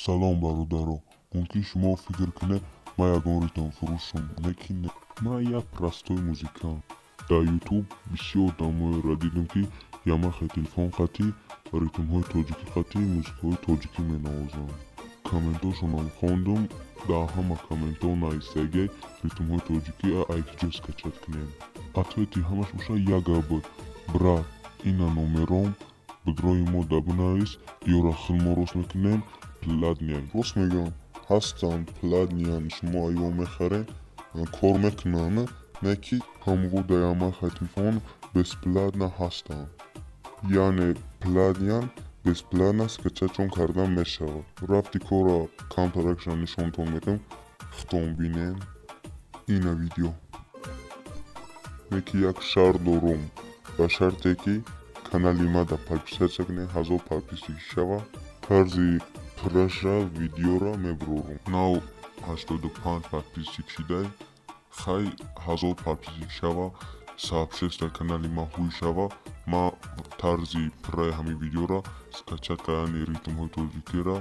Салом, бародаро! Мумкин, шумо фикр кунед, ман ягон ритмфурӯшам, лекин не, ман як простой музыкант. Дар Ютуб бисёр одамоеро дидам, ки Ямахаи телефон қатӣ ритмҳои тоҷикӣ қатӣ музикаҳои тоҷикӣ менавозанд. Комментҳошонам хондум, дар ҳама комментҳо нависагиай: ритмҳои тоҷикӣ ай киҷо скачать кунем? Ответи ҳамаш бошад як гап буд: брат, ина номером, бидрои мо да бинавис, ёра худмо рост мекунем, платный. Рост мегӯям, ҳастанд платныян, шумо аё мехаред, кор мекунанд, не ки ҳамво дар Ямаха телефон бесплатно ҳастанд, яъне платныян бесплатно скачатьшон карда мешавад. Рафти корро камтаракша нишонтон медиҳам, худтон бинед. Ина видео. Не ки як шарт дорум: ба шарте ки канали ма да подписаться кунед, 1000 подписчик шава, тарзи пурраша видеоро мебурорум. Нав 85 подписчик шидай. Хай, 1000 подписчик шава, сообщество канали ма ҳуй шава, ма тарзи пурраи ҳамин видеоро, скачать кардани ритмҳои тоҷикиро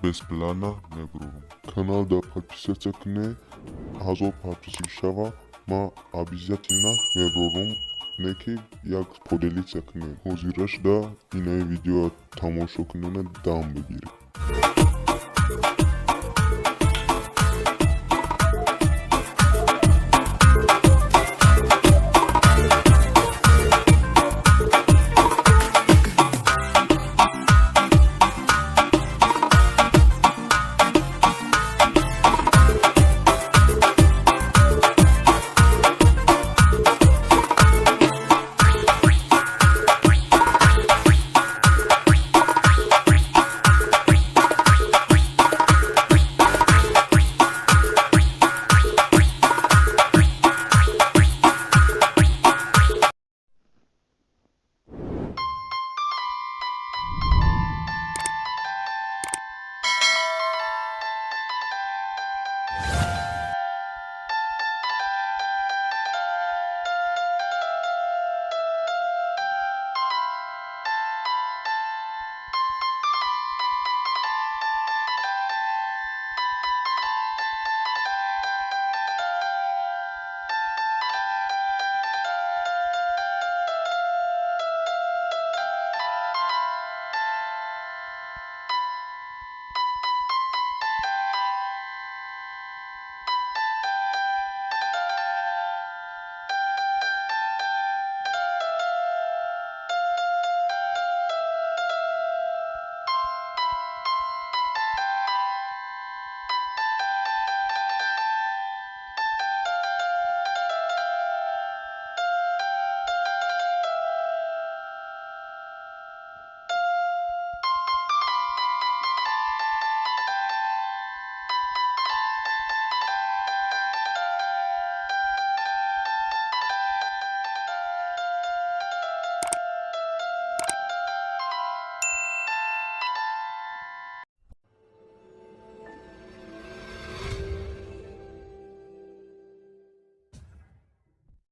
бесплатно мебурорум. Канал да подписаться кунед, 1000 подписчик шава, ма обязательно мебурорум. Не ки як поделиться кунед. Ҳозира шуда инаи видеоро тамошо кунена, дам бигиред.